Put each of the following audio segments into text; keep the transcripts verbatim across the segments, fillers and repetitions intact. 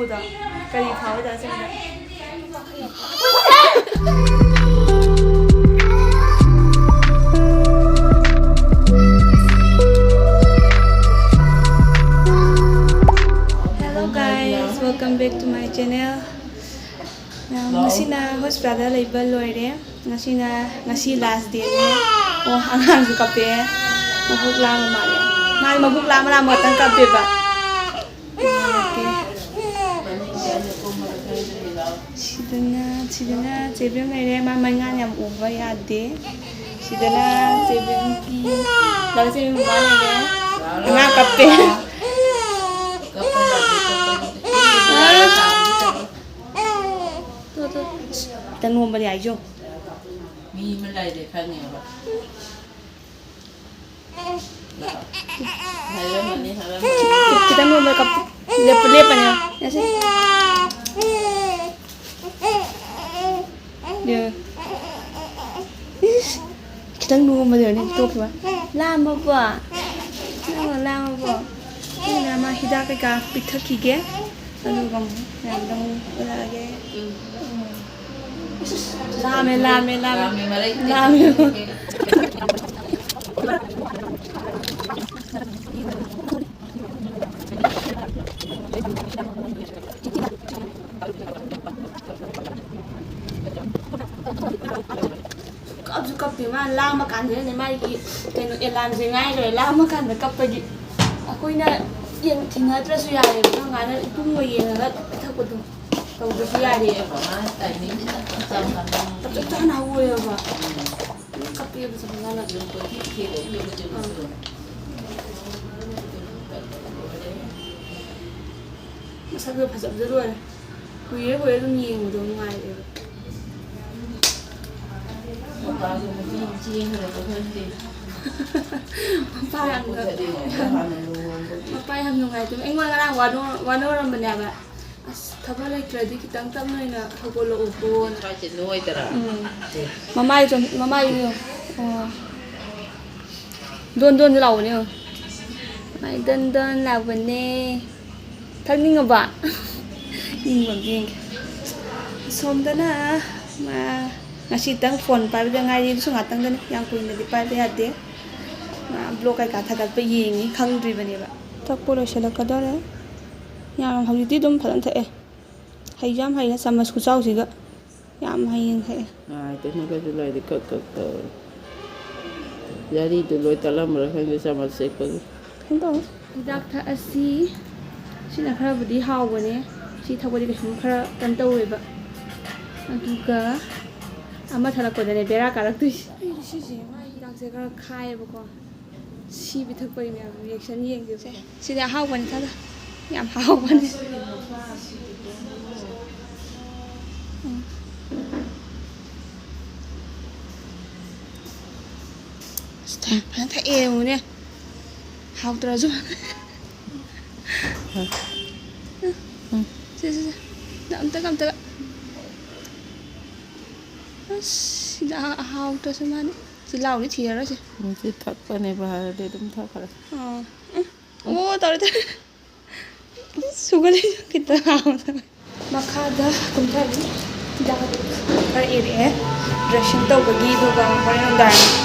ꯀꯔꯤ ꯐꯥꯎꯏꯗ ꯑꯁꯦꯡꯕ? Hello guys, welcome back to my channel. ꯉꯁꯤꯅ ꯍꯣꯁꯄꯤꯇꯥꯜꯗ ꯂꯩꯕ ꯂꯣꯏꯔꯦ꯫ ꯉꯁꯤꯅ, ꯉꯁꯤ last dayꯅꯦ꯫ ꯑꯣ, ꯑꯉꯥꯡꯁꯨ ꯀꯞꯄꯦ꯫ ꯃꯕꯨꯛ ꯂꯥꯝꯕ ꯃꯥꯜꯂꯦ꯫ ꯃꯥ ꯃꯕꯨꯛ ꯂꯥꯝꯕ ꯂꯥꯝꯕ ꯈꯛꯇꯪ ꯀꯞꯄꯦꯕ꯫ ꯁꯤꯗꯅ, ꯁꯤꯗꯅ ꯆꯦꯕꯦꯝ ꯂꯩꯔꯦ꯫ ꯃꯥ ꯃꯩꯉꯥꯟ ꯌꯥꯝ ꯎꯕ ꯌꯥꯗꯦ꯫ ꯁꯤꯗꯅ ꯆꯦꯕꯦꯝꯒꯤ, ꯂꯥꯛꯑꯣ, ꯆꯦꯕꯦꯝ ꯃꯃꯥ ꯂꯩꯔꯦ꯫ ꯑꯉꯥꯡ ꯀꯞꯄꯦ꯫ ꯇꯣ, ꯇꯣ꯫ ꯈꯤꯇꯪ ꯅꯣꯝꯕꯗꯤ ꯌꯥꯏ, ꯌꯣ꯫ ꯃꯤ ꯑꯃ ꯂꯩꯔꯦ ꯈꯪꯉꯦꯕ꯫ ꯍꯥꯏꯔꯝꯃꯅꯤ, ꯍꯥꯏꯔꯝꯃꯅꯤ꯫ ꯈꯤꯇꯪ ꯅꯣꯝꯕ ꯀꯞ-, ꯂꯦꯞꯄ-, ꯂꯦꯞꯄꯅꯦ꯫ ꯌꯥꯁꯦ꯫ ꯌꯥ-, ꯏꯁ, ꯈꯤꯇꯪ ꯅꯣꯝꯕꯗ ꯌꯦꯡꯉꯨꯅꯦ, ꯇꯣꯛꯈꯤꯕ꯫ ꯂꯥꯝꯃꯕꯣ? ꯅꯪꯅ ꯂꯥꯝꯃꯕꯣ? ꯑꯩꯅ ꯃꯥ ꯍꯤꯗꯥꯛ ꯀꯩꯀꯥ ꯄꯤꯊꯛꯈꯤꯒꯦ꯫ ꯑꯗꯨꯒ ꯑꯃꯨꯛ ꯃꯌꯥꯝꯗ ꯑꯃꯨꯛ ꯎꯠꯂꯛꯑꯒꯦ꯫ ꯎꯝ꯫ ꯂꯥꯝꯃꯦ, ꯂꯥꯝꯃꯦ, ꯂꯥꯝꯃꯦ꯫ ꯂꯥꯝꯃꯦ, ꯃꯔꯩ ꯂꯥꯝꯃꯦ꯫ ꯀꯞꯁꯨ ꯀꯞꯇꯦ꯫ ꯃꯥ ꯂꯥꯝꯃ ꯀꯥꯟꯗꯅꯅꯦ ꯃꯥꯒꯤ ꯀꯩꯅꯣ alarmꯁꯦ ꯉꯥꯏ ꯂꯩꯔꯦ꯫ ꯂꯥꯝꯃ ꯀꯥꯟꯗ ꯀꯞꯄꯒꯤ꯫ ꯑꯩꯈꯣꯏꯅ ꯌꯦꯡ-, ꯊꯤꯡꯅꯗ꯭ꯔꯁꯨ ꯌꯥꯔꯦꯕ꯫ ꯀꯔꯝ ꯀꯥꯟꯗ ꯏꯕꯨꯡꯒ ꯌꯦꯡꯉꯒ ꯊꯛꯄꯗꯣ ꯇꯧꯗ꯭ꯔꯁꯨ ꯌꯥꯔꯦ꯫ ꯃꯥ timingꯁꯤꯅ ꯆꯞ ꯆꯥꯅ ꯆꯞ ꯆꯥꯅ ꯍꯧꯋꯦꯕ꯫ ꯎꯝ꯫ ꯑꯗꯨꯝ ꯀꯞꯄꯦꯕ ꯆꯞ ꯆꯥꯅ꯫ ꯑꯗꯨꯝ ꯀꯣꯏꯊꯤ ꯊꯤꯔꯦ ꯏꯕꯦꯝꯃ ꯖꯣꯟꯁꯇꯣ꯫ ꯑꯥ꯫ ꯃꯁꯛꯇꯣ ꯐꯖꯕꯗ ꯂꯣꯏꯔꯦ꯫ ꯀꯨꯏꯔꯦ ꯀꯨꯏꯔꯦ ꯑꯗꯨꯝ ꯌꯦꯡꯕꯗꯣ ꯅꯨꯡꯉꯥꯏꯔꯦꯕ꯫ ꯃꯄꯥꯒ ꯃꯆꯦ ꯆꯦꯟꯈ꯭ꯔꯕ ꯈꯪꯗꯦ꯫ ꯃꯄꯥ ꯌꯥꯝ ꯅꯨꯡꯉꯥꯏ-, ꯍꯥꯟꯅ ꯅꯣꯡꯉꯥꯟꯕꯒꯤ꯫ ꯃꯄꯥ ꯌꯥꯝ ꯅꯨꯡꯉꯥꯏꯇꯕ꯫ ꯑꯩꯉꯣꯟꯗ ꯉꯔꯥꯡ ꯋꯥꯅꯣ-, ꯋꯥꯅꯣꯔꯝꯕꯅꯦꯕ꯫ "ꯑꯁ, ꯊꯕꯛ ꯂꯩꯇ꯭ꯔꯗꯤ ꯈꯤꯇꯪ ꯇꯞꯅ ꯑꯣꯏꯅ ꯍꯧꯒꯠꯂꯛꯎꯀꯣꯅ"꯫ ꯁ꯭ꯋꯥꯏꯁꯦ ꯅꯣꯏꯗꯔꯥ? ꯎꯝ꯫ ꯁꯦ꯫ ꯃꯃꯥꯏꯁꯨ, ꯃꯃꯥꯏꯁꯨ ꯌꯦꯡꯉꯨ꯫ ꯑꯣ꯫ ꯗꯣꯟ ꯗꯣꯟꯁꯨ ꯂꯥꯎꯕꯅꯦ ꯌꯦꯡꯉꯨ꯫ ꯃꯥꯏ ꯗꯣꯟ ꯗꯣꯟ ꯂꯥꯎꯕꯅꯦ꯫ ꯊꯛꯅꯤꯡꯉꯕ? ꯌꯦꯡꯕ ꯑꯝꯇ ꯌꯦꯡꯒꯦ꯫ ꯑꯁꯣꯝꯗꯅ ꯃꯥ ꯉꯁꯤꯇꯪ ꯐꯣꯟ ꯄꯥꯏꯕꯗ ꯉꯥꯏꯔꯤ, ꯑꯗꯨꯁꯨ ꯉꯥꯛꯇꯪꯗꯅꯤ, ꯌꯥꯝ ꯀꯨꯏꯅꯗꯤ ꯄꯥꯏꯕ ꯌꯥꯗꯦ꯫ ꯃꯥ ꯕ꯭ꯂꯣꯛ ꯀꯩꯀꯥ ꯊꯥꯒꯠꯄ ꯌꯦꯡꯉꯤ, ꯈꯪꯗ꯭ꯔꯤꯕꯅꯦꯕ꯫ ꯊꯛꯄ ꯂꯣꯏꯁꯤꯜꯂꯛꯀꯗꯧꯔꯦ꯫ ꯌꯥꯝ ꯍꯧꯖꯤꯛꯇꯤ ꯑꯗꯨꯝ ꯐꯖꯅ ꯊꯛꯑꯦ꯫ ꯍꯩꯁꯨ ꯌꯥꯝ ꯍꯩꯅ ꯆꯥꯃꯁ ꯈꯨꯆꯥꯎꯁꯤꯒ ꯌꯥꯝ ꯍꯩꯅ ꯊꯛꯑꯦ꯫ ꯉꯥꯏꯗꯅꯒꯁꯨ ꯂꯩꯔꯗꯤ ꯀꯛ ꯀꯛ ꯇꯧꯔꯦ꯫ ꯌꯥꯔꯤꯗꯨ ꯂꯣꯏ ꯇꯠꯂꯝꯕ꯭ꯔꯥ ꯈꯪꯗꯦ, ꯆꯥꯃꯁ ꯁꯦꯛꯄꯒꯤ꯫ ꯀꯩꯅꯣ ꯇꯧꯋꯦ꯫ ꯍꯤꯗꯥꯛ ꯊꯛꯑꯁꯤ꯫ ꯁꯤꯅ ꯈꯔꯕꯨꯗꯤ ꯍꯥꯎꯕꯅꯦ꯫ ꯁꯤ ꯊꯛꯄꯗꯤ ꯀꯩꯁꯨꯝ ꯈꯔ ꯀꯩꯅꯣ ꯇꯧꯋꯦꯕ꯫ ꯑꯗꯨꯒ ꯑꯃ ꯊꯛꯂꯛꯄꯗꯅꯦ ꯕꯦꯔꯥ ꯀꯥꯔꯛꯇꯣꯏꯁꯦ꯫ ꯑꯩꯗꯤ ꯁꯤꯁꯦ ꯃꯥꯒꯤ ꯍꯤꯗꯥꯛꯁꯦ ꯈꯔ ꯈꯥꯏꯌꯦꯕꯀꯣ꯫ ꯁꯤ ꯄꯤꯊꯛꯄꯒꯤ ꯃꯌꯥꯝ ꯔꯤꯌꯦꯛꯁꯟ ꯌꯦꯡꯒꯦꯕꯀꯣ꯫ ꯁꯤꯗꯤ ꯑꯍꯥꯎꯕꯅꯤ ꯊꯛꯑꯣ꯫ ꯌꯥꯝ ꯍꯥꯎꯕꯅꯦ꯫ ꯎꯝ꯫ ꯑꯁ, ꯐꯖꯅ ꯊꯛꯑꯦ ꯌꯦꯡꯉꯨꯅꯦ꯫ ꯍꯥꯎꯇ꯭ꯔꯁꯨ꯫ ꯎꯝ꯫ ꯁꯦ, ꯁꯦ, ꯁꯦ꯫ ꯑꯝꯇꯒ, ꯑꯝꯇꯒ꯫ ꯑꯁ, ꯁꯤꯗ ꯍꯥꯎꯇ꯭ꯔꯁꯨ ꯃꯥꯅꯤ꯫ ꯆꯤꯜꯍꯥꯎꯗꯤ ꯊꯤꯔꯔꯣꯏꯁꯦ꯫ ꯎꯝ, ꯁꯤ ꯊꯛꯄꯅꯦꯕ ꯍꯥꯏꯔꯗꯤ ꯑꯗꯨꯝ ꯊꯛꯈ꯭ꯔꯦ꯫ ꯑꯥ꯫ ꯎꯝ꯫ ꯑꯣ, ꯇꯧꯔꯦ, ꯇꯧꯔꯦ꯫ ꯁꯨꯒꯠꯂꯦ, ꯈꯤꯇꯪ ꯍꯥꯎꯇꯕ꯫ ꯃꯈꯥꯗ ꯀꯨꯝꯊꯔꯤ꯫ ꯍꯤꯗꯥꯛ ꯈꯔ ꯏꯔꯛꯑꯦ꯫ ꯗ꯭ꯔꯦꯁꯤꯡ ꯇꯧꯕꯒꯤ, ꯑꯗꯨꯒ ꯍꯣꯔꯦꯟ ꯅꯨꯡꯗꯥꯡ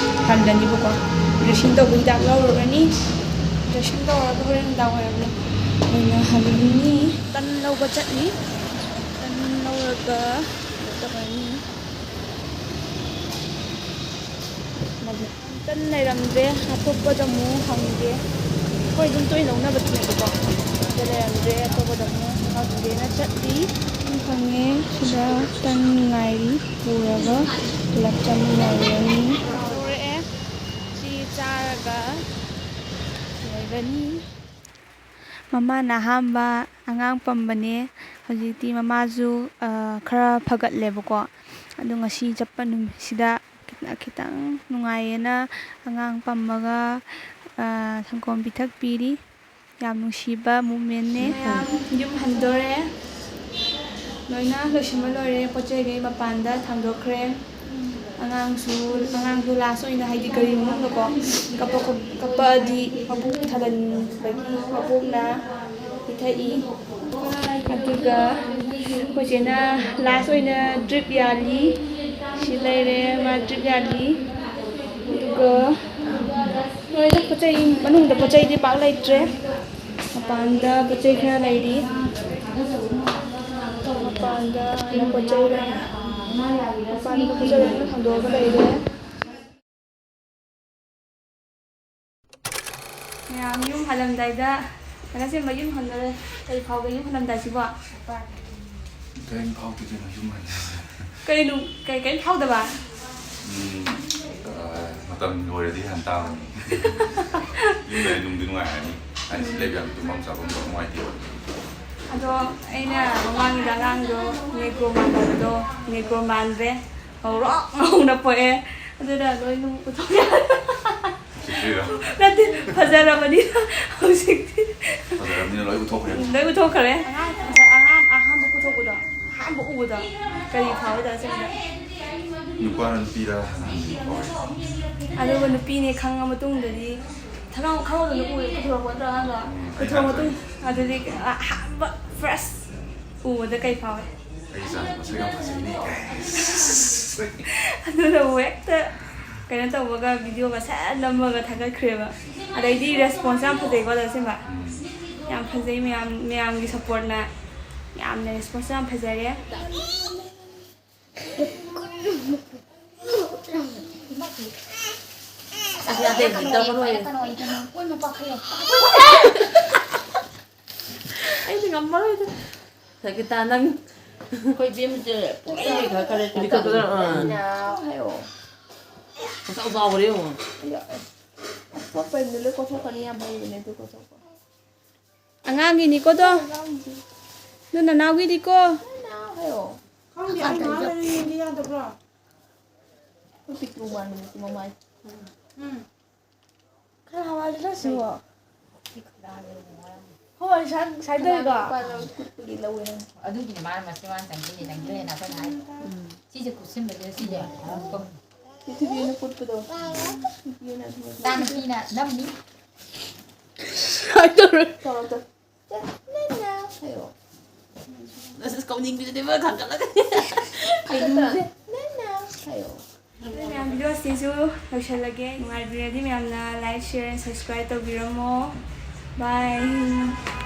ꯍꯜꯂꯅꯤꯕꯀꯣ꯫ ꯗ꯭ꯔꯦꯁꯤꯡ ꯇꯧꯕꯒꯤ ꯍꯤꯗꯥꯛ ꯂꯧꯔꯨꯔꯅꯤ꯫ ꯗ꯭ꯔꯦꯁꯤꯡ ꯇꯧꯔꯒ ꯍꯣꯔꯦꯟ ꯅꯨꯡꯗꯥꯡ ꯋꯥꯏꯔꯝ ꯑꯣꯏꯅ ꯍꯜꯂꯅꯤ꯫ ꯇꯟ ꯂꯧꯕ ꯆꯠꯅꯤ꯫ ꯇꯟ ꯂꯧꯔꯒ ꯀꯩꯅꯣ ꯇꯧꯔꯅꯤ꯫ ꯇꯟ ꯂꯩꯔꯝꯗ꯭ꯔꯦ, ꯑꯇꯣꯞꯄꯗ ꯑꯃꯨꯛ ꯍꯪꯒꯦ꯫ ꯑꯩꯈꯣꯏ ꯑꯗꯨꯝ ꯇꯣꯏꯅ ꯂꯧꯅꯕꯗꯨꯅꯦꯕꯀꯣ꯫ ꯑꯗ ꯂꯩꯔꯝꯗ꯭ꯔꯦ, ꯑꯇꯣꯞꯄꯗ ꯑꯃꯨꯛ ꯍꯪꯒꯦꯅ ꯆꯠꯂꯤ꯫ ꯇꯟ ꯐꯪꯉꯦ, ꯁꯤꯗ ꯇꯟ ꯉꯥꯏꯔꯤ, ꯄꯨꯔꯒ ꯄꯨꯂꯞ ꯆꯥꯃꯤꯟꯅꯔꯨꯔꯅꯤ꯫ ꯂꯧꯔꯛꯑꯦ꯫ ꯁꯤ ꯆꯥꯔꯒ ꯂꯩꯔꯅꯤ꯫ ꯃꯃꯥꯅ ꯑꯍꯥꯟꯕ ꯑꯉꯥꯡ ꯄꯝꯕꯅꯦ꯫ ꯍꯧꯖꯤꯛꯇꯤ ꯃꯃꯥꯁꯨ, ꯑ, ꯈꯔ ꯐꯒꯠꯂꯦꯕꯀꯣ꯫ ꯑꯗꯣ ꯉꯁꯤ ꯆꯠꯄ ꯅꯨꯃꯤꯠꯁꯤꯗ ꯈꯤꯇꯪ, ꯈꯤꯇꯪ ꯅꯨꯡꯉꯥꯏꯌꯦꯅ ꯑꯉꯥꯡ ꯄꯝꯃꯒ, ꯑ, ꯁꯪꯒꯣꯝ ꯄꯤꯊꯛꯄꯤꯔꯤ꯫ ꯌꯥꯝ ꯅꯨꯡꯁꯤꯕ ꯃꯣꯃꯦꯟꯅꯦ꯫ ꯃꯌꯥꯝ ꯌꯨꯝ ꯍꯟꯗꯣꯔꯦ꯫ ꯂꯣꯏꯅ ꯂꯣꯏꯁꯤꯟꯕ ꯂꯣꯏꯔꯦ꯫ ꯄꯣꯠ ꯆꯩꯈꯩ ꯃꯄꯥꯟꯗ ꯊꯥꯡꯗꯣꯛꯈ꯭ꯔꯦ꯫ ꯑꯉꯥꯡꯁꯨ, ꯑꯉꯥꯡꯁꯨ ꯂꯥꯁ ꯑꯣꯏꯅ, ꯍꯥꯏꯗꯤ ꯒꯥꯔꯤ ꯃꯅꯨꯡꯗꯀꯣ, ꯀꯞꯄ ꯈꯣꯠ-, ꯀꯞꯄꯛꯑꯗꯤ ꯃꯕꯨꯛ ꯊꯜꯍꯟꯕꯒꯤ ꯃꯕꯣꯛꯅ ꯊꯛꯏ꯫ ꯑꯗꯨꯒ ꯑꯩꯈꯣꯏ ꯆꯦꯅ ꯂꯥꯁ ꯑꯣꯏꯅ ꯗ꯭ꯔꯤꯞ ꯌꯥꯜꯂꯤ꯫ ꯁꯤ ꯂꯩꯔꯦ, ꯃꯥ ꯗ꯭ꯔꯤꯞ ꯌꯥꯜꯂꯤ꯫ ꯑꯗꯨꯒ ꯂꯣꯏꯔꯦ, ꯄꯣꯠ ꯆꯩ ꯃꯅꯨꯡꯗ ꯄꯣꯠ ꯆꯩꯗꯤ ꯄꯥꯛ ꯂꯩꯇ꯭ꯔꯦ꯫ ꯃꯄꯥꯟꯗ ꯄꯣꯠ ꯆꯩ ꯈꯔ ꯂꯩꯔꯤ꯫ ꯃꯄꯥꯟꯗ ꯄꯣꯠ ꯆꯩ ꯂꯩ꯫ ꯃꯄꯥꯟꯗ ꯄꯣꯠ ꯆꯩ ꯂꯣꯏꯅ ꯊꯝꯗꯣꯛꯑꯒ ꯂꯩꯔꯦ꯫ ꯃꯌꯥꯝ ꯌꯨꯝ ꯍꯜꯂꯝꯗꯥꯏꯗ, ꯀꯩꯅꯣ ꯁꯦꯝꯕ ꯌꯨꯝ ꯍꯟꯗꯣꯔꯦ꯫ ꯀꯔꯤ ꯐꯥꯎꯒꯦ ꯌꯨꯝ ꯍꯜꯂꯝꯗꯥꯏꯁꯤꯕꯣ? ꯀꯔꯤꯝ ꯐꯥꯎꯗꯦ ꯀꯩꯅꯣ ꯌꯨꯝ ꯍꯜꯂꯦ꯫ ꯀꯔꯤꯅꯣ? ꯀꯩ, ꯀꯔꯤꯝ ꯐꯥꯎꯗꯕ? ꯎꯝ, ꯑ, ꯃꯇꯝ ꯑꯣꯏꯔꯗꯤ ꯍꯟ ꯇꯥꯕꯅꯤ꯫ ꯌꯨꯝ ꯂꯩꯔꯗꯤ ꯅꯨꯡꯗꯤ ꯅꯨꯡꯉꯥꯏꯔꯅꯤ꯫ ꯍꯥꯏꯗꯤ ꯁꯤ ꯂꯩꯕ ꯌꯥꯝ ꯇꯨꯝꯐꯝ ꯆꯥꯐꯝ ꯅꯨꯡꯉꯥꯏꯇꯦꯕ꯫ ꯑꯗꯣ ꯑꯩꯅ ꯃꯃꯥꯡꯒꯤꯗ ꯑꯉꯥꯡꯗꯣ ꯅꯦꯒ꯭ꯔꯣ ꯃꯥꯟꯕꯗꯣ, ꯅꯦꯒ꯭ꯔꯣ ꯃꯥꯟꯗ꯭ꯔꯦ꯫ ꯉꯧꯔꯣꯛ ꯉꯧꯅ ꯄꯣꯛꯑꯦ꯫ ꯑꯗꯨꯅ ꯂꯣꯏꯅ ꯎꯊꯣꯛꯑꯦ꯫ ꯎꯁꯤꯠꯇ꯭ꯔꯤꯔꯣ? ꯅꯠꯇꯦ, ꯐꯖꯔꯕꯅꯤꯅ ꯍꯧꯖꯤꯛꯇꯤ꯫ ꯐꯖꯔꯕꯅꯤꯅ ꯂꯣꯏ ꯎꯊꯣꯛꯈ꯭ꯔꯦ꯫ ꯂꯣꯏ ꯎꯊꯣꯛꯈ꯭ꯔꯦ꯫ ꯑꯉꯥꯡ, ꯉꯁꯥꯏ ꯑꯉꯥꯡ ꯑꯍꯥꯟꯕ ꯄꯨꯊꯣꯛꯄꯗꯣ, ꯑꯍꯥꯟꯕ ꯎꯕꯗꯣ ꯀꯔꯤ ꯐꯥꯎꯏ ꯗꯥ ꯁꯦꯝꯗ? ꯅꯨꯄꯥꯔ ꯅꯨꯄꯤꯔ ꯍꯪꯉꯤ ꯐꯥꯎꯋꯦ꯫ ꯑꯗꯨꯒ ꯅꯨꯄꯤꯅꯦ ꯈꯪꯉ ꯃꯇꯨꯡꯗꯗꯤ ꯊꯛꯅ-, ꯈꯪꯍꯧꯗꯅ ꯎꯔꯦ, ꯄꯨꯊꯣꯔꯛꯄ ꯅꯠꯇ꯭ꯔꯣ ꯑꯉꯥꯡꯗꯣ? ꯎꯝ, ꯑꯩ ꯄꯨꯊꯣꯔꯛꯄ ꯃꯇꯨꯡ, ꯈꯪꯉꯦ꯫ ꯑꯗꯨꯗꯤ ꯑꯍꯥꯟꯕ ꯐꯥꯔꯁ ꯎꯕꯗ ꯀꯩ ꯐꯥꯎꯏ? ꯑꯩ ꯏꯆꯥꯁꯦ ꯃꯁꯛ ꯌꯥꯝ ꯐꯖꯩꯅꯦ ꯀꯥꯏ꯫ ꯑꯗꯨꯅꯕꯨ ꯍꯦꯛꯇ ꯀꯩꯅꯣ ꯇꯧꯕꯒ, ꯚꯤꯗꯤꯑꯣꯒ ꯁꯠ ꯅꯝꯃꯒ ꯊꯥꯒꯠꯈ꯭ꯔꯦꯕ꯫ ꯑꯗꯩꯗꯤ ꯔꯦꯁꯄꯣꯟꯁ ꯌꯥꯝ ꯐꯖꯩꯀꯣ, ꯑꯗꯣ ꯑꯁꯦꯡꯕ꯫ ꯎꯝ꯫ ꯌꯥꯝ ꯐꯖꯩ, ꯃꯌꯥꯝ, ꯃꯌꯥꯝꯒꯤ ꯁꯞꯄꯣꯔꯠꯅ ꯌꯥꯝꯅ ꯔꯦꯁꯄꯣꯟꯁ ꯌꯥꯝ ꯐꯖꯔꯦ꯫ ꯑꯁ, ꯌꯥꯗꯦ, ꯇꯧꯔꯔꯣꯏ꯫ ꯑꯩꯗꯤ ꯉꯝꯃꯔꯣꯏꯗ꯫ ꯁꯪꯒꯤꯇꯥ, ꯅꯪ ꯑꯩꯈꯣꯏ ꯏꯕꯦꯝꯁꯦ ꯄꯣꯛꯆꯩ ꯈꯔ ꯈꯔ ꯂꯤꯈꯠꯄꯗ, ꯑꯥ꯫ ꯍꯥꯏꯌꯣ꯫ ꯃꯁꯥ ꯆꯥꯎꯈ꯭ꯔꯦ ꯌꯦꯡꯉꯣ꯫ ꯑꯌꯥ, ꯑꯁ, ꯄꯣꯛꯄꯩꯗ ꯂꯣꯏ ꯀꯣꯠꯊꯣꯛꯀꯅꯤ, ꯌꯥꯝ ꯍꯩꯕꯅꯦ ꯑꯗꯨ ꯀꯣꯠꯊꯣꯛꯄ꯫ ꯑꯉꯥꯡꯒꯤꯅꯤꯀꯣ ꯑꯗꯣ? ꯑꯉꯥꯡꯒꯤ꯫ ꯑꯗꯨ ꯅꯅꯥꯎꯒꯤꯗꯤꯀꯣ? ꯅꯅꯥꯎ ꯍꯥꯏꯌꯣ꯫ ꯈꯪꯗꯦ, ꯑꯩ ꯉꯥꯏꯍꯥꯛ ꯂꯩꯔ ꯌꯦꯡꯒꯦ ꯌꯥꯗꯕ꯭ꯔꯣ? ꯑꯩꯈꯣꯏ ꯄꯤꯛꯇ꯭ꯔꯨ ꯃꯥꯟꯕꯅꯦ ꯃꯃꯥꯏ꯫ ꯎꯝ꯫ ꯈꯔ ꯍꯋꯥꯏꯗꯨ ꯆꯠꯁꯤꯕꯣ꯫ ꯍꯣꯏ, ꯁꯥꯏ-, ꯁꯥꯏ ꯇꯧꯔꯤꯗꯣ꯫ ꯀꯨꯠꯄꯒꯤ ꯂꯧꯋꯦ ꯅꯪ꯫ ꯑꯗꯨꯒꯤꯅꯦ ꯃꯥꯅ ꯃꯁꯤ ꯃꯥꯅ ꯆꯪꯁꯤꯜꯂꯦ, ꯆꯪꯁꯤꯜꯂꯦꯅ ꯑꯩꯈꯣꯏꯅ ꯍꯥꯏ꯫ ꯎꯝ꯫ ꯁꯤꯁꯦ ꯀꯨꯠꯁꯤꯟꯕꯁꯦ ꯁꯤꯁꯦ꯫ ꯄ꯭ꯔꯤꯊꯤꯕꯤꯅ ꯀꯨꯠꯄꯗꯣ꯫ ꯄ꯭ꯔꯤꯊꯤꯕꯤꯅ ꯑꯗꯨꯃꯥꯏꯅ ꯏꯆꯥꯅꯨꯄꯤꯅ ꯅꯝꯃꯤ꯫ ꯁꯥꯏ ꯇꯧꯔꯦ꯫ ꯇꯧꯔꯣ, ꯇꯧꯔꯣ꯫ ꯍꯥꯏꯌꯣ꯫ ꯑꯁ, ꯀꯧꯅꯤꯡꯕꯤꯗꯨꯅꯦꯕ ꯈꯪꯒꯠꯂꯒ꯫ ꯀꯩꯅꯣꯁꯦ꯫ ꯅꯅꯥ꯫ ꯍꯥꯏꯌꯣ꯫ ꯑꯗꯨ ꯃꯌꯥꯝ, ꯚꯤꯗꯤꯑꯣꯁꯤꯁꯨ ꯂꯣꯏꯁꯤꯜꯂꯒꯦ꯫ ꯅꯨꯡꯉꯥꯏꯕꯤꯔꯗꯤ ꯃꯌꯥꯝꯅ like, share and subscribe ꯇꯧꯕꯤꯔꯝꯃꯣ꯫ Bye꯫